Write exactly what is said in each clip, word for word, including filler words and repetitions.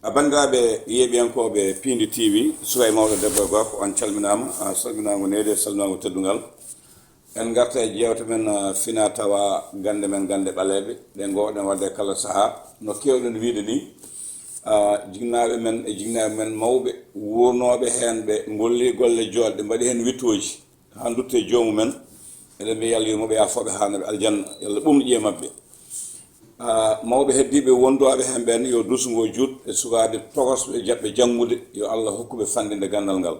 A banndiraaɓe yeeɓiyankooɓe Piindi T V, suka e mawɗo, debbo e gorko, on calminaama. A salminaango needi, salminaango teddungal. En ngarta e jeewte men, a, fina tawa gannde men, gannde ɓaleeɓe, ɗe ngoowɗen waɗde kala sahaa. No keewɗen wiyde ni, a, jinnaaɓe men e jinnaaɓe men mawɓe, wuurnooɓe heen, ɓe ngolli golle joɗɗe, mbaɗi heen wittooji, haa ndutte e joomumen. Eɗen mbiya Yalla yurmo ɓe, yaafo ɓe, haana ɓe aljanna, Yalla ɓuuɓnu ƴi'e maɓɓe. A, mawɓe heddiiɓe wondooɓe heen ɓeen, yo duusu ngoo juut e sukaaɓe tokosɓe, jaɓɓe janngude, yo Allah hokku ɓe fanndinde ganndal ngal.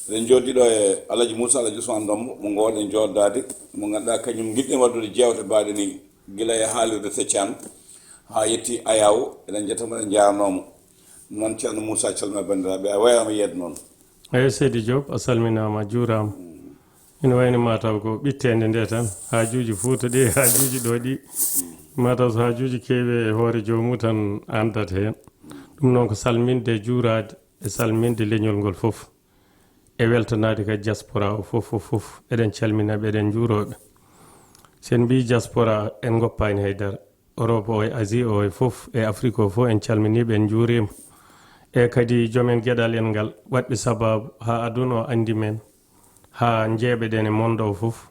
Eɗen njooɗii ɗo e Alhaji Moussa, Alhaji Ousmane Dombo, mo ngoowɗen jooɗdaade, mo ngannduɗaa kañum ngiɗɗen waɗdude jeewte mbaaɗe nii, gila e haalirde Feccaan haa yetti Ayaawo. Eɗen njetta mo, eɗen njaarnoo mo. Noon, Ceerno Moussa, calminaa banndiraaɓe, a wayraama yeeɓde noon. Eeyi, Seydi Diop, a salminaama, a juuraama. Ina wayno mataw ko ɓitteende nde tan, haajuuji Fuuta ɗi, haajuuji ɗo ɗi. Mataw so haajuuji keewi e hoore joomum tan, andat heen. Ɗum noon ko salminde, juuraade e salminde leñol ngol fof. E weltanaade kadi diaspora o fof, fof, fof. Eɗen calmina ɓe, eɗen njuuroo ɓe. So en mbii diaspora, en ngoppaani hay dara. Europe o e Asie o e fof, e Afrique o fof, en calminii ɓe, en njuuriima. E kadi joom en geɗal en ngal, waɗɓe sabaabu haa aduna o anndi men, haa njeeɓeɗen e monde o fof.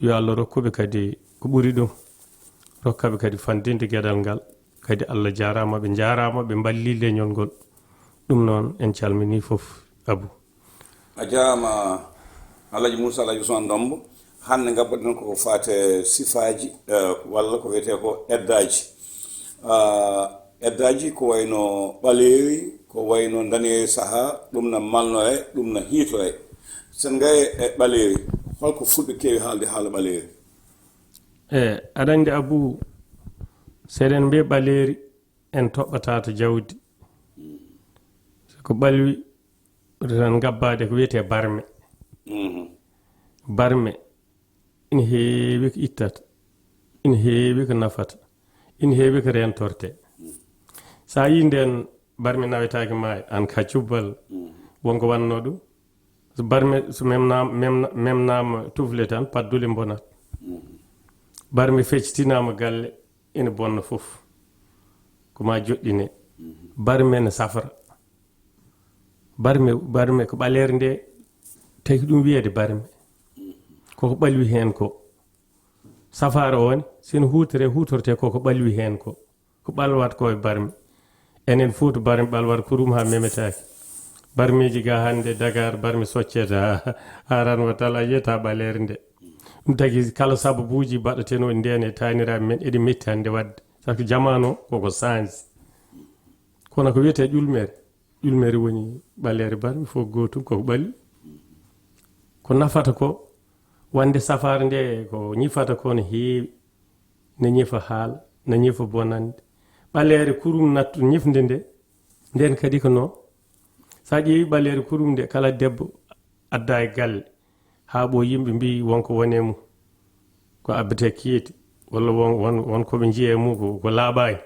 Yo Allah rokku ɓe kadi ko ɓuri ɗum. Rokka ɓe kadi fanndinde geɗal ngal. Kadi Allah jaaraama, ɓe njaaraama, ɓe mballii leñol ngol. Ɗum noon, en calminii fof, Abou. A jaaraama, Alhaji Moussa, Alhaji Ousmane Dombo. Hannde ngabboɗen ko faate sifaaji, eh, walla ko wiyetee ko eddaaji. Ah, eddaaji ko wayno ɓaleeri, ko wayno ndaneeri sahaa, ɗum na malnore, ɗum na hiitore. Sen ngarii e ɓaleeri, holko fulɓe keewi haalde haala ɓaleeri? E, aɗa anndi, Abou, so eɗen mbiya ɓaleeri, en toɓɓataa to jawdi. So ko ɓalwi, wota tan ngabbaade ko wiyetee barme. Mhm. Barme ina heewi ko ittata, ina heewi ko nafata, ina heewi ko reentortee. So a yii ndeen barme nawetaake maayo, aan ka cubbal, won ko wannoo ɗum. So barme, so memnaama, memna-, memnaama tufle tan, paddule mbonat. Barme feccitinaama galle, ina bonna fof. Ko maa joɗɗinee. Barme ne safra. Barme, barme ko ɓaleere nde, tawi ko ɗum wiyeede barme. Koko ɓalwi heen ko. Safaara o ne, so ene huutoree, huutortee koko ɓalwi heen ko. Ko ɓalwat ko e barme. Enen Fuuta, barme ɓalwat kurum haa memetaake. Barmeeji ga hannde Dakar, barme soccet haa, haa ran wa tal, a yiyata ɓaleere nde. Ɗum tagi kala sababuuji mbaɗatenoo ndeen e taaniraaɓe men, eɗi metti hannde waɗde. Sabu jamaanu o koko saanji. Kono ko wiyetee ƴulmere, ƴulmere woni ɓaleere barme, fof gootum koko ɓalwi. Ko nafata ko, wonde safaara nde ko ñifata ko no heewi. Na ñifa haala, na ñifa bonannde. Ɓaleere kurum nattu ñifnde nde, ndeen kadi ko noon. So a ƴeewi ɓaleere kurum nde, kala debbo adda e galle, haa ɓo yimɓe mbii won ko woni e mum, ko abbetee keeti, walla won, won, won ko ɓe njiya e mum ko, ko laaɓaani.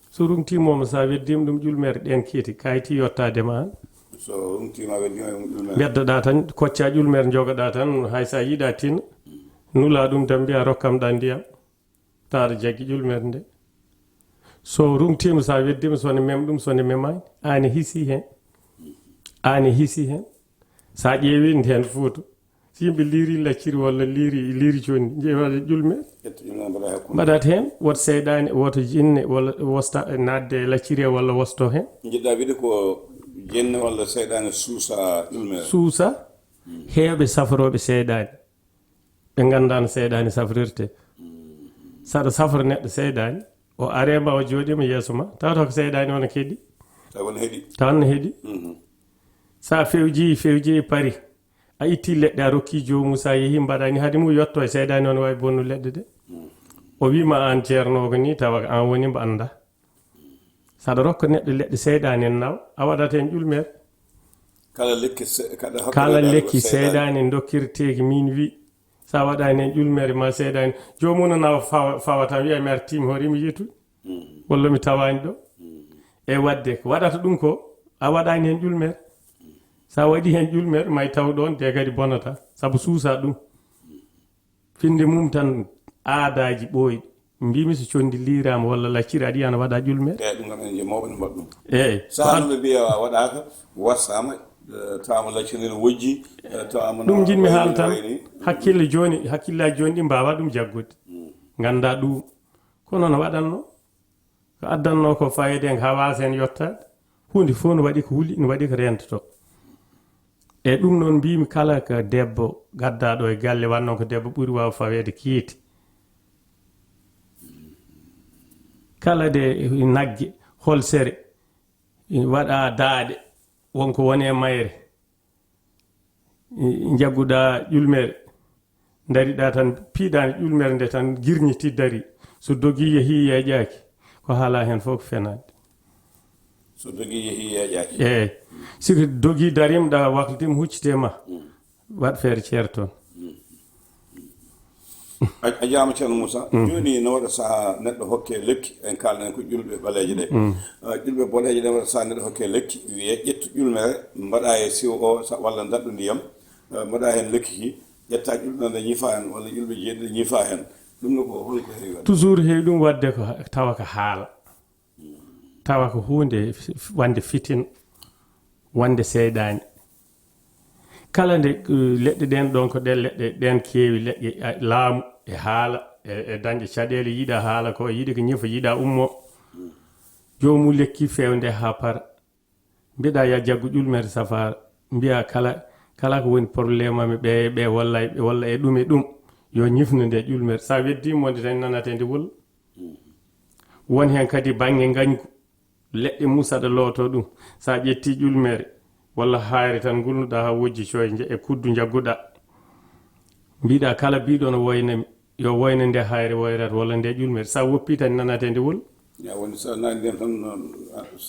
So ruŋtiima mo, so a weddiima ɗum ƴulmere, ɗeen keeti kayti yottaade ma aan. So ruŋtiima, a weddiima ɗum ƴulmere. Mbeddoɗaa tan, koccaa ƴulmere, njogoɗaa tan, hay so a yiɗaa tin, nulaa ɗum tan, mbiyaa rokkam ɗaa ndiyam. Tawa aɗa jaggi ƴulmere nde. So ruŋtiima, so a weddiima, so ne mem ɗum, so ne memaani, aan e hisii heen. Aan e hisii heen. So a ƴeewii ndeen Fuuta, so yimɓe liiri lacciri walla liiri, liiri conni, njeewa ƴulmere. Ƴetta ƴulmere mbaɗa hakkunde. Mbaɗat heen, woto seyɗaane, woto jinne, walla wosta naatde e lacciri he walla wosto heen. Njiɗɗaa wiide ko jinne walla seyɗaane suusa ƴulmere? Suusa, heewɓe safrooɓe seyɗaane. Ɓe nganndaa no seyɗaani safrirtee. So aɗa safra neɗɗo seyɗaani, o aree ma, o jooɗiima yeeso ma, tawata ko seyɗaani o no heɗi. Tawa no heɗi. Tawa no heɗi. Mhm. So a fewjii, fewjii pari, a ittii leɗɗe, a rokkii joomum, so a yehii, mbaɗaa ni, hade mum yotto e seyɗaani o no waawi bonnu leɗɗe ɗe. Mhm. O wii ma aan ceerno o ko nii, tawa ko aan woni mbo anndaa. So aɗa rokka neɗɗo leɗɗe seyɗaani en nawa, a waɗat heen ƴulmere. Kala lekki se-, kaɗa hokkata Kala leɗɗe lekki seyɗaani. Seyɗaani dokkirteeki, min wi, so a waɗaani heen ƴulmere ma seyɗaani, joomum no nawa fawa, fawa tan wiya mi artii mi hoore mi yiytu. Mm. Walla mi tawaani ɗo. Mm. E waɗde ko waɗata ɗum ko, a waɗaani heen ƴulmere. So a waɗii heen ƴulmere, may taw ɗoon de kadi bonata, sabu suusa ɗum. Finnde mum tan, aadaaji ɓooyɗi, Mbimi so conndi liiraama walla lacciri, aɗa yiya ana waɗa ƴulmere. Eeyi, ɗum kam en njiya mawɓe no mbaɗa ɗum. Eeyi. Sahaa no ɓe mbiya waɗaaka, wasaama, eh, tawa mo lacciri no wojji, eh, tawa mo ɗum njiɗmi haal tan. Hakkille jooni, hakkillaaji jooni ɗi mbaawa ɗum jaggude. Mm. Ngannda ɗum. Kono no waɗatno? Ko addanno ko faayiida en haa waasa heen yottaade. Huunde fof no waɗi ko huli, no waɗi ko rentotoo. E ɗum noon mbimi kala ko debbo gaddaaɗo e galle, wano ko debbo ɓuri waaw faweede kiiti. Kala de nagge, holsere, waɗa daaɗe, wonko woni e mayre. Njagguɗa ƴulmere, dariɗa tan, piiɗa ƴulmere nde tan, girñiti dari. So dogi yehi yeeƴaaki, ko haala heen fof ko fenaande. So dogi yehi yeeƴaaki. Eeyi. Si ko dogi darimɗa, waklitima huccite ma, mm, waɗ feere ceer toon. Mm. A, a jaama Ceerno Moussa. Mm. Jooni no waɗa sahaa neɗɗo hokke lekki, en kaaldan ko ƴulɓe ɓaleeje ɗe. Mm. Ah, ƴulɓe boɗeeje ɗe waɗa sahaa neɗɗo hokke lekki, wiye ƴettu ƴulmere, mbaɗa e siwo o, sa-, walla ndaɗɗu ndiyam, ah, mbaɗa heen lekki ki, ƴetta ƴulɓe nde ñifa heen, walla ƴulɓe jeeɗiɗi ñifa heen. Ɗum no ko, hol ko heewi waɗde? Toujours heewi ɗum waɗde ko ha-, tawa ko haala. Tawa ko huunde f-, f-, wonde fitina, wonde seyɗaani. Kala nde, uh, leɗɗe ɗen ɗon ko ɗen leɗɗe ɗen keewi, leɗɗe, a, laamu e haala e, e dañde caɗeele, yiɗa haala ko, yiɗi ko ñifa, yiɗa ummo. Joomum lekki feewde haa para. Mbiɗa ya jaggu ƴulmere safaara. Mbiya kala, kala ko woni problème am e ɓe, ɓe walla, walla e ɗum e ɗum, yo ñifnu nde ƴulmere. Sa weddii mo nde tan nanate nde wol. Won heen kadi baŋŋe ngañgu, leɗɗe musaɗa looto ɗum. Sa ƴetti ƴulmere walla hayre tan ngulnuɗa haa wojji coy nje-, e kuddu njagguɗa. Mbiɗa kala biɗo no woyna mi, yo woyna nde hayre woyrata walla nde ƴulmere. Sa woppi tan nanate nde wol. Ya woni sa nani ndiyam tan no, no,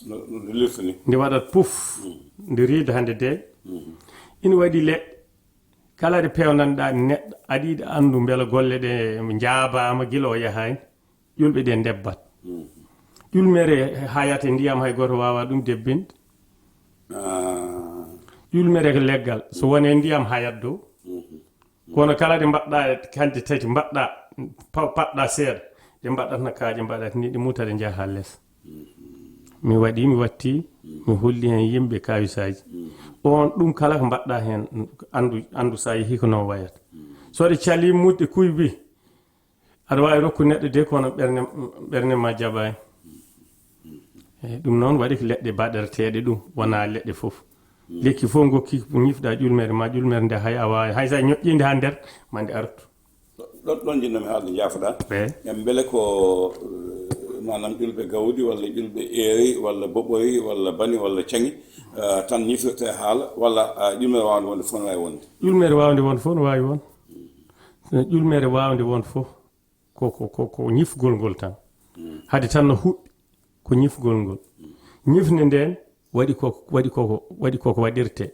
no, no lirta ni. Nde waɗat puf, mm, nde riida hande de. Mm. Ina waɗi leɗɗe. Kala ɗe peewnanɗa neɗɗo, aɗa yiɗi anndu mbela golle ɗe njaabaama gila o yahaani, ƴulɓe ɗe ndebbat. Mhm. Ƴulmere hayata ndiyam, hay gooto waawaa ɗum debbinde. Ah. Ƴulmere ko leggal, so wonii ndiyam hayat dow. Mhm. Kono kala ɗe mbaɗɗa e hannde tati, mbaɗɗa, pa-, paɗɗa seeɗa, ɗe mbaɗatna kaaƴe, mbaɗat ni, ɗe muta, ɗe njaha haa les. Mi waɗi, mi watti, mi holli heen yimɓe kawisaaji. On ɗum kala ko mbaɗɗa heen, anndu, anndu sa yehi ko noon wayata. So ɗe calii muɗɗe kuybi, aɗa waawi rokku neɗɗo de, kono ɓernde, ɓernde ma jaɓaani. Eyi, ɗum noon waɗi ko leɗɗe baɗareteeɗe ɗum, wonaa leɗɗe fof. Lekki fof ngokki ko ñifɗa ƴulmere ma, ƴulmere nde hay a waawi, hay sa ñoƴƴii nde haa nder, ma nde artu. Ɗon, ɗon njiɗno mi haalde, njaafoɗa. Eyi. Em, mbele ko, eh, maanaam ƴulɓe gawdi walla ƴulɓe eeri walla boɓori walla bani walla caŋi, eh, tan ñifirte haala walla, ah, ƴulmere waawde wonde fof no waawi wonde? Ƴulmere waawde wonde fof no waawi won. Ƴulmere waawde wonde fof ko, ko, ko, ko ñifgol ngol tan. Mm. Hade tan no huɓɓi ko ñifgol ngol. Mm. Ñifnde nden waɗi ko, waɗi koko, waɗi koko waɗirte.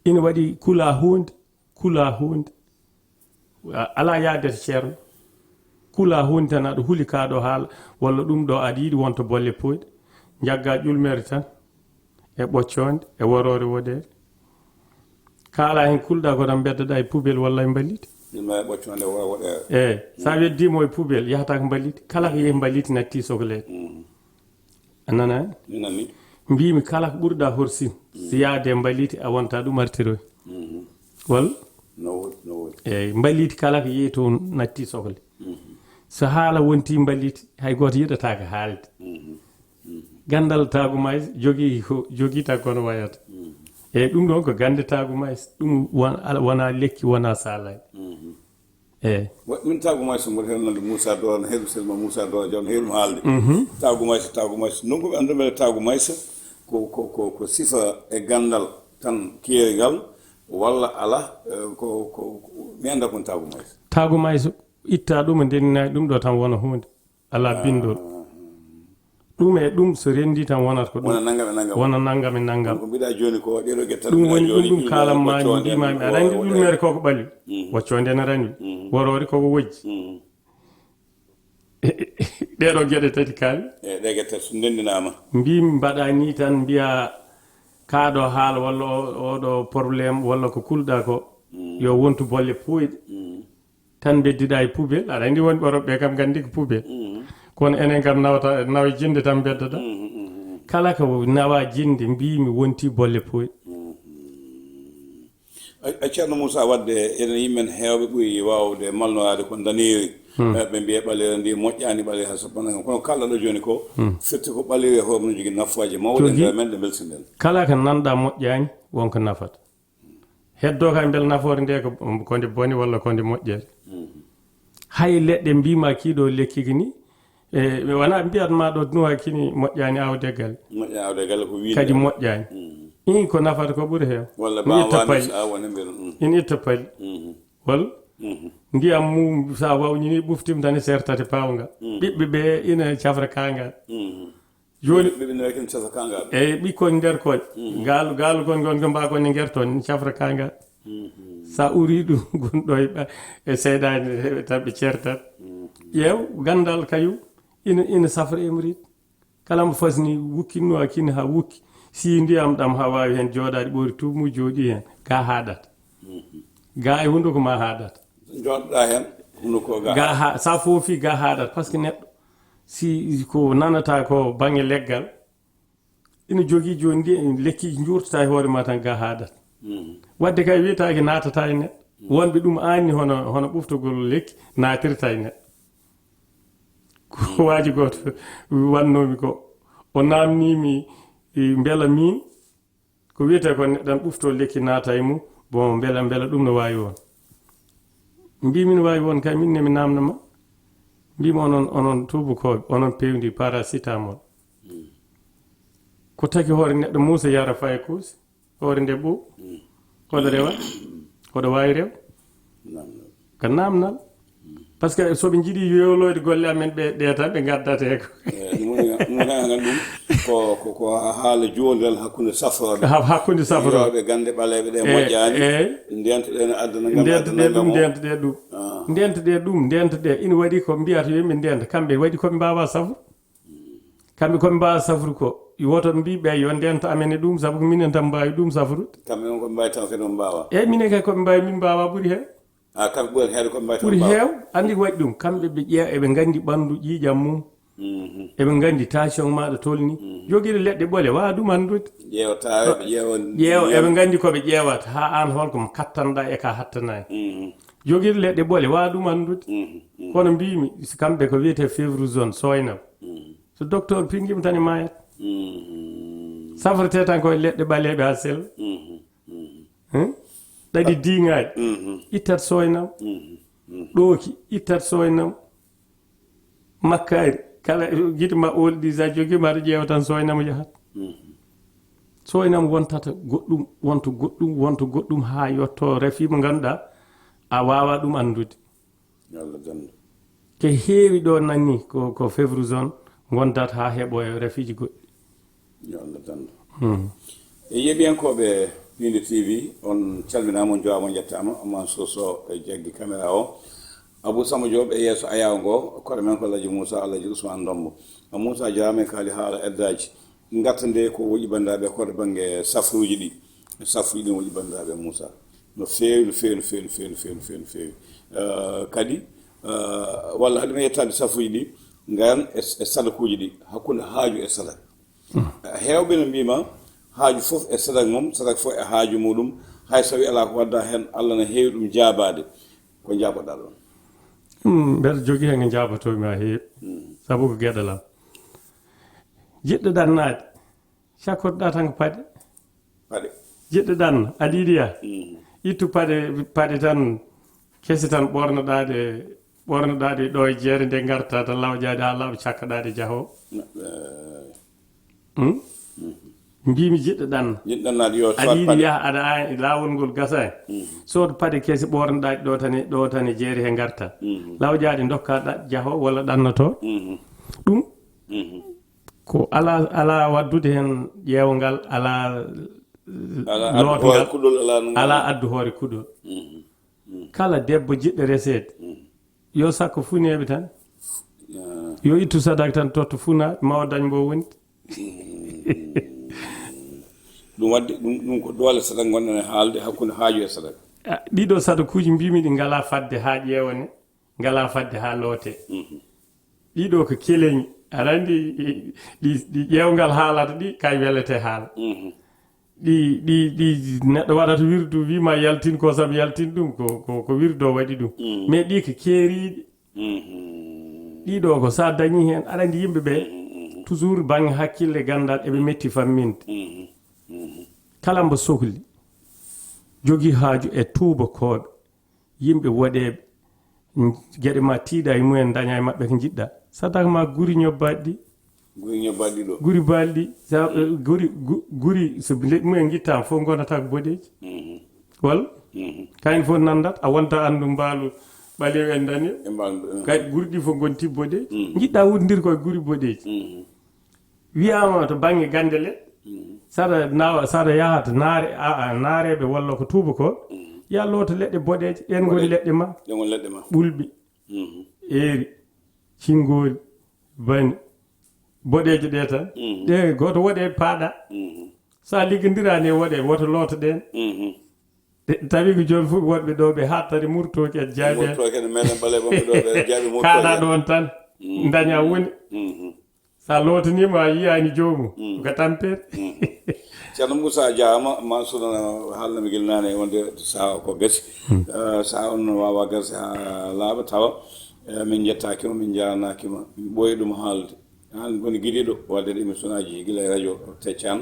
Ina waɗi kula huunde, kula huunde. A-, alaa yahdata ceerno. Kula huunde tan aɗa huli kaa ɗo haala, walla ɗum ɗo aɗa yiɗi wonta bolle pooyɗe. Njagga ƴulmere tan, e ɓoccoonde, e woroore woɗeere. Kaala heen kulɗa ko tan mbeddoɗa e poubelle walla e mballiiti. Ɗum e ɓoccoonde woroore woɗeere. Eey, sa weddii mo e poubelle, yahata ko mballiiti. Kala ko yehi mballiiti natti sokleede. Mm. A nanaani? Mi nanii. Mbiimi kala ko ɓurɗa horsin, so yaade e mballiiti a wonta ɗum artiroy. Mhm. Walla? No woodi, no woodi. Eey, mballiiti kala ko yehi toon natti sohle. Mhm. So haala wonti mballiiti, hay gooto yiɗataako haalde. Mhm. Mhm. Ganndal taagumaysa jogii ko, jogii tan kono wayata. Mhm. Eey, ɗum ɗoon ko gannde taagumaysa. Ɗum won-, ala, wonaa lekki, wonaa saalaay. Mhm. Eey. Wa-, min taagumaysa ngol heewnande Moussa Doro, no heewi Selma Moussa Doro Diaw, no heewi ɗum haalde. Mhm. Taagumaysa, taagumaysa. Nokku ɓe anndu mbele taagumaysa ko, ko, ko, ko sifa e ganndal tan keeringal, walla ala, eh, ko, ko, ko, mi annda kon taagumaysa. Taagumaysa itta ɗum, ndennina ɗum ɗo tan wona huunde. Alaa binndol. Ɗum e ɗum so renndii tan wonata ko ɗum. Wona nanngam e nanngam. Wona nanngam e nanngam. Ko mbiɗa jooni ko ɗeɗo getta ɗum woni ɗum, ɗum kaalan ma, mbima mi aɗa anndi ƴulmere koko ɓalwi. Mm. Woccoonde ene ranwi. Mm. Woroore koko wojji. Mm. Ɗeɗo geɗe tati kaali. E ɗe geɗe tati so ndenndinaama. Mbimi mbaɗa ni tan mbiya kaaɗo haala walla o, oɗo problème walla ko kulɗa ko. Mm. Yo wontu bolle pooyɗe. Mm. Tan mbeddiɗaa e poubelle, aɗa anndi wonɓe Europe ɓe kam nganndi ko poubelle. Kono enen kam nawata, nawa jinde tan mbeddoɗaa. Kala ko nawa jinde mbiymi wonti bolle pooɗi. A, a Ceerno Moussa, wadde enen yimɓe men heewɓe ɓuri waawde malnoraade ko ndaneeri. Eh, ɓe mbiya ɓaleeri ndi moƴƴaani, ɓaleeri hay sappo nangam. Kono kalɗo ɗo jooni ko, firti ko ɓaleeri e hoore mum jogii nafooje mawɗe e nder men ɗe mbelsinɗen. Kala ko nanɗa moƴƴaani, won ko nafata. Heddo ka mbel nafoore nde ko, ko nde boni walla ko nde moƴƴere. Hay leɗɗe mbima kiɗo lekki kini, e, wona mbiyat ma ɗo nuwa kini moƴƴani awde galle. Moƴƴani awde galle ko wiide. Kadi moƴƴani. In ko nafata ko ɓuri heew. Walla mi itta pali. In itta pali. Walla ndiyam mum sa wawnini ɓuftim tan e sertate pawnga. Ɓiɓɓe ɓe ina cafra kangal. Jooni ɓe ɓe kin sasa kanga. Eyi ɓikkon nder koñ. Gaal gaal kon gon ko mbaa kon ne nger toon cafra kanga. Sa uri ɗum gonɗo e ɓa- e seydaani tan ɓe certat. Ƴeew gandal kayu ina ina safra emrit. Kala mo fasni wukkinno a kin ha wukki si ndiyam ɗam ha wawi hen jooɗaade ɓoori tuubu mum jooɗi hen ga haɗat. Ga e hunduko ma haɗat. Joɗɗa hen. Hunduko ga. Ga ha sa foofi ga haɗat parce que neɗɗo si ko nanata ko bange leggal ina jogii jooni ndi lekkiiji njuurtata e hoore ma tan ga haaɗat. Wadde kay wiyetaake naatata e neɗɗo wonɓe ɗum aanni hono hono ɓuftogol lekki naatirta e neɗɗo. Ko waaji gooto wannoomi ko o naamniimi mbela miin ko wiyetee ko neɗɗo tan ɓuftoo lekki naata e mum. Bon mbela mbela ɗum no waawi won. Mbiimi no waawi won kay min ne mi naamna ma. Mbiimi onon onon tuubukooɓe onon peewndi paracetamol. Ko taki hoore neɗɗo muusa yara faya kuusi hoore nde ɓo hoɗo rewa hoɗo waawi rew. Ka naamnal. Parce que soɓe njiɗi yewloyde golle amen ɓe ɗe tan ɓe gaddate ko. Ɗum ko ko haala joondal hakkunde safrooɓe. Hakkunde safrooɓe. Gande ɓaleeɓe ɗe moƴƴaani. Ndenta ɗe no addana ngam addana ngam. Ndenta ɗe ɗum. Ndenta ɗe ɗum ndenta ɗe ina waɗi ko mbiyata yo yimɓe ndenta kamɓe waɗi koɓe mbawa safru. Kamɓe koɓe mbawa safru ko woto mbi ɓe yo ndenta amen e ɗum sabu ko minen tan mbawi ɗum safrude. Kamɓe on koɓe mbawi taw kadi on mbawa. Eyyi minen kay koɓe mbawi min mbawa ɓuuri hen. A kamɓe ɓuuri hen heede koɓe mbawi taw ɓuuri heew. Andi ko waɗi ɗum kamɓe ɓe ƴeewa eɓe gandi ɓandu ƴiiƴam mum. Eɓe gandi tension maɗa tolni. Joguiɗo leɗɗe ɓole wawa ɗum andude. Ƴeewata ɓe ƴeewa. Ƴeewa eɓe gandi koɓe ƴeewata ha an holko mo kattanɗa e ka hattanani. Joguiɗo leɗɗe ɓole wawa ɗum andude. Kono mbimi kamɓe ko wiyete fièvre jaune soynam. So docteur pinguima tan e mayat. Safrete tan koye leɗɗe ɓaleɓe ha sella. Ɗaɗi diŋaaji ittat soynam. Ɗooki ittat soynam. Makkaari kala gite ma oolɗi sa jogiima aɗa ƴeewa tan soynam yahat. Soynam wontata goɗɗum wonto goɗɗum wonto goɗɗum haa yotto rafi mo ngannduɗaa a waawa ɗum anndude. Ke heewi ɗo nanni ko ko fevre zone ngondat haa heɓo e rafiiji goɗɗi. Yo Allah dandu. E yeɓiyankooɓe Piindi T V on calminaama on jowaama on njettaama. Oman Soso e jaggi caméra o. Abou Samba Diop e yeeso ayaawo ngo koɗo men ko Alhaji Moussa Alhaji Ousmane Ndombo. A Moussa jowaama e kaali haala eddaaji. Ngarta nde ko woƴi banndiraaɓe ko to bannge safruuji ɗi. Safruuji ɗi woƴi banndiraaɓe Moussa. No feewi no feewi no feewi no feewi no feewi no feewi no feewi. Kadi walla haɗi men yettaade safruuji ɗi ngaran e sadakuuji ɗi hakkunde haaju e sadak. Heewɓe no mbima haaju fof e sadak mum sadak fof e haaju muɗum. Hay so tawi alaa ko wadda heen Allah no heewi ɗum jaabaade. Ko njaaboɗaa ɗoon? Mbeɗa jogii heen ko njaabotomi haa heewi. Sabu ko geɗal am. Jiɗɗo ɗannaade cakkotoɗaa tan ko paɗe. Paɗe. Jiɗɗo ɗanna aɗa yiɗi yaha ittu paɗe. Paɗe tan kese tan ɓornoɗaa ɗe ɓornoɗaa ɗe ɗo e jeere nde ngarta tan lawƴaa ɗe haa laaɓa cakkoɗaa ɗe jahoo. Mbimi jiɗɗo ɗanna. Jiɗɗo ɗannaade yo aɗa yiɗi yaha aɗa a laawol ngol gasaani. Soodo paɗe kese ɓornoɗaa ɗe ɗo tan e ɗo tan e jeere he ngarta lawƴaa ɗe ndokkaa jahoo walla ɗannoto. Ɗum ko alaa alaa waddude heen ƴeewngal alaa. Lootngal alaa addu hoore kuɗol. Kala debbo jiɗɗo reseede yo sakko funeeɓe tan. Yo ittu sadak tan totta funaaɓe ma o dañ mbo wonti. Ɗum wadde ɗum ɗum ko doole sadak ngonɗen e haalde hakkunde haaju e sadak. Ah, ɗiɗo sadakuuji mbimi ɗi ngalaa fadde haa ƴeewone, ngalaa fadde haa loote. Ɗiɗo ko keleñi. Aɗa anndi ɗi, ɗi ƴeewngal haalata ɗi, kay welete haala. Ɗi, ɗi, ɗi neɗɗo waɗata wirdu, wima yaltin ko sabu yaltin ɗum, ko, ko, ko wirdo waɗi ɗum. Mais ɗi ko keeriiɗi. Ɗiɗo ko sa dañi heen, aɗa anndi yimɓe ɓe, toujours bannge hakkille, ganndal, eɓe metti famminde. Kala mbo sohli, jogii haaju e tuubakooɓe, yimɓe woɗeeɓe, geɗe ma tiiɗa e mumen, daña e maɓɓe ko njiɗɗa. Sadak ma guri ñobbaaɗi ɗi. Guri ñobbaaɗi ɗo. Guri baalɗi. Sa, eh, guri, gu-, guri, so leɗɗi mumen ngittaama fof ngonata ko boɗeeji. Walla? Kayen fof nandat, a wonta anndu mbaalu ɓaleew en daneew. E mbaalu, eh. Kay guri ɗi fof ngonti boɗeeji. Njiɗɗa wuddondir ko e guri boɗeeji. Wiyaama to bannge gannde le, saɗa nawa, saɗa yaha to naare, a, a, naareeɓe walla ko tuuba ko, ya looto leɗɗe boɗeeje, ɗeen ngoni leɗɗe ma. Ɗeen ngoni leɗɗe ma. Ɓulɓe, eeri, cinngoori, bani, boɗeeje ɗe tan. Ɗe gooto woɗe paaɗa. Sa liggondiraani e woɗe, woto looto ɗeen. Ɗe, tawi ko jooni fof woɗɓe ɗo ɓe haattare murtooki e jaaɓe. Murtooki en meɗen ɓaleeɓe wonɓe ɗo ɓe jaaɓe murtooki. Kaɗa ɗoon tan, daña woni. Sa lootaniima, a yiyaani joomum, ko tampere. Ceerno Moussa, a jaaraama, Mansour no haalnoo mi gila naane wonde saha o ko gasi. Eh, saha on no waawa garde haa laaɓa tawa. Eh, min njettaaki ma, min njaarnaaki ma. Min ɓooyi ɗum haalde. Aan ngoni gidiiɗo waɗde émission aji gila e radio Teccan,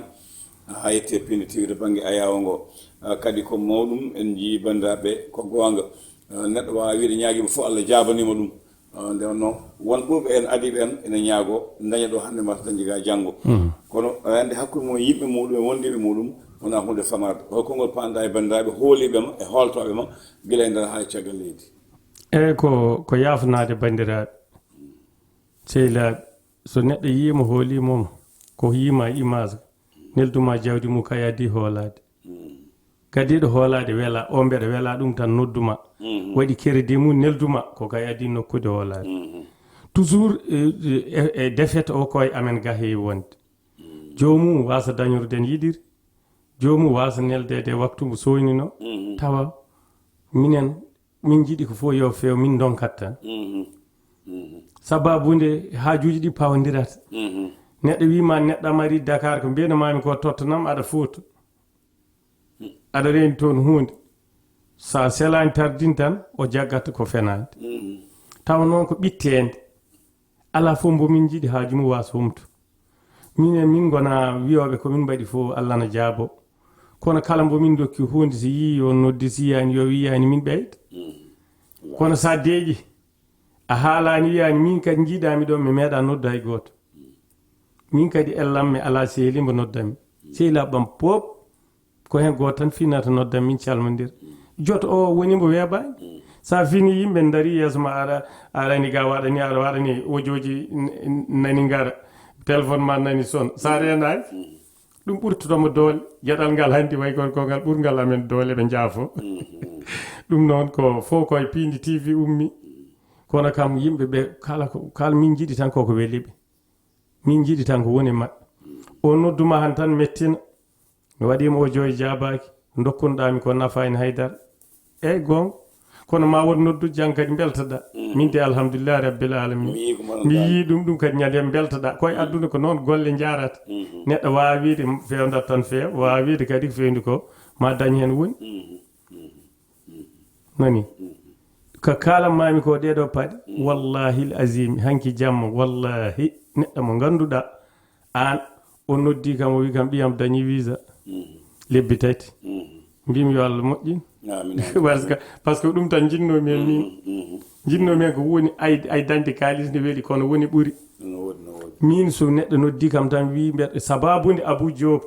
haa yettii e Pindi T V to bannge ayaawo ngo. Eh, kadi ko mawɗum, en njiyii banndiraaɓe, ko goonga. Eh, neɗɗo waawaa wiyde ñaagiima fof, Allah jaabaniima ɗum. Ah, nde wonnoo, won ɓurɓe en adiiɓe en ene ñaagoo, daña ɗo hannde, maa so dañde ga janngo. Kono aɗa anndi, hakkunde mum e yimɓe muɗum e wondiiɓe muɗum, wonaa huunde famarde. Hol konngol paanɗa e banndiraaɓe hooliiɓe ma e hooltooɓe ma, gila e nder haa e caggal leydi? Eeyi, ko, ko yaafnaade banndiraaɓe, sehilaaɓe. So neɗɗo yiyiima, hooliima mo, ko yiyiima e image, neldu ma jawdi mum, kay adii hoolaade. Kadi ɗo hoolaade wela, o mbeɗa wela ɗum tan, nodduma. Waɗi crédit mum, nelduma, ko kay adii nokkude hoolaade. Toujours, eh, eh, eh, défaite o ko e amen ga heewi wonde. Joomum waasa dañorde no yiɗiri. Joomum waasa neldeede e waktu mo sooynino. Tawa minen, min njiɗi ko fof yo feew, min ndonkat tan. Sababu nde haajuuji ɗi pawondirata. Neɗɗo wiima neɗɗo am ari Dakar, ko mbiyanmaami ko tottanam, aɗa footo. Aɗa reeni toon huunde. Sa selaani tardin tan, o jaggat ko fenaande. Tawa noon ko ɓitteende. Alaa fof mbo min njiɗi haaju mum waasa humto. Minen, min ngona wiyooɓe ko min mbaɗi fof, Allah na jaabo. Kono kala mbo min ndokki huunde, si yii yo noddi, si yiyaani yo wiyaani, min ɓeyda. Kono sa deeƴi, a haalaani, wiyaani, min kadi njiiɗaami ɗo, mi meeɗa noddu hay gooto. Min kadi ellam mi alaa sehil mbo noddami. Sehilaaɓe am pop, ko heen gooto tan finata noddam, min calmondir. Joto o woni mbo weebaani. Sa fini, yimɓe ndari yeeso ma, aɗa, aɗa ni ga waɗa ni, aɗa waɗa ni, wojooji n-, n-, nani ngara, téléphone ma nani son. Sa reenaani, ɗum ɓurtoto mo doole. Geɗal ngal hanti way kon ko ngal ɓurngal amen doole, ɓe njaafo. Ɗum noon ko fof ko e Pindi T V ummi. Kono kam yimɓe ɓe kala ko, kala min njiɗi tan koko weli ɓe. Min njiɗi tan ko woni maɓɓe. O nodduma han tan mettina. Mi waɗiima o joyi jaabaaki. Ndokkunɗaa mi ko nafaani hay dara. Eey, goonga. Kono ma won noddu jan kadi mbeltoɗaa. Min de alhamdulillahi rabbil alamin. Mi yii ko mbaɗa Mi yii ɗum, ɗum kadi ñande mbeltoɗaa. Ko e aduna ko noon golle njaarata. Neɗɗo waawa wiide fewndat tan feew, waawa wiide kadi ko fewndi ko ma dañ heen woni. Nani? Ko kaalanmaami ko ɗee ɗoo paɗe, wallahi l azimi, hanki jamma, wallahi, neɗɗo mo ngannduɗaa, aan, o noddi kam, o wi kam, "Ɓiyam dañi visa lebbi tati." Mbimi, "Yo Allah moƴƴin." Amin, amin. Parce que, parce que ɗum tan njinnoomi heen min. Njinnoomi heen ko woni ay, ay dañde kaalis ne weli, kono woni ɓuri. No woodi, no woodi. Min, so neɗɗo noddi kam tan, wi mbeɗa, sababu nde Abou Diop,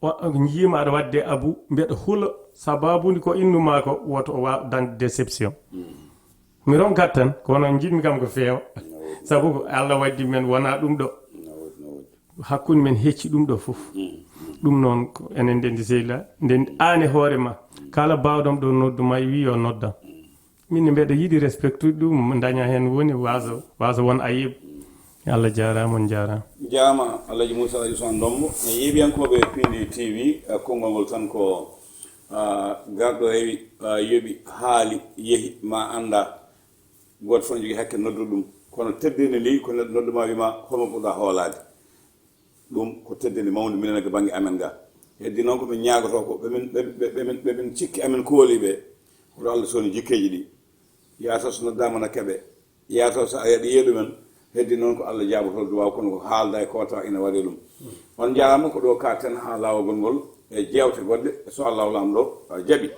o, o njiima aɗa waɗde Abou, mbeɗa hula, sababu nde ko innuma ko, woto o waaw dañde déception. Mi ronkat tan, kono njiɗmi kam ko feewa. Sabu ko Allah waddi men, wonaa ɗum ɗo. Hakkunde men hecci ɗum ɗo fof. Ɗum noon, ko enen ndendi sehila, ndendi aan e hoore ma. Kala baawɗam ɗo noddu ma, wi yo noddam. Min ne mbeɗa yiɗi respectude ɗum, daña heen woni waaso, waaso won ayib. Allah jaaraama, on jaaraama. Jaaraama, Alhaji Moussa Ousmane Ndombo. E yeeɓiyankooɓe Pindi T V, eh, konngol ngol tan ko Garɗo rewi, yoɓi, haali, yehi, ma annda. Gooto fof ne jogii hakke noddude ɗum. Kono teddeendi ndi ko neɗɗo nodduma, wima: "Hol mo ɓurɗa hoolaade?" Ɗum ko teddeendi mawndi minen e bannge amen ga. Heddi noon ko min ñaagotoo ko ɓe min, ɓe, ɓe, ɓe min, ɓe min cikki amen kooli ɓe, hoto Allah soni jikkeeji ɗi. Yaa taw so noddaama na keɓe, yaa taw so a yaɗi yeeɗu men. Heddi noon ko Allah jaabotoo duwaaw, kono ko haalda e kota ina waɗi ɗum. On njaaraama ko ɗo kaaten haa laawagol ngol e jeewte goɗɗe, so Allah Laamɗo jaɓi.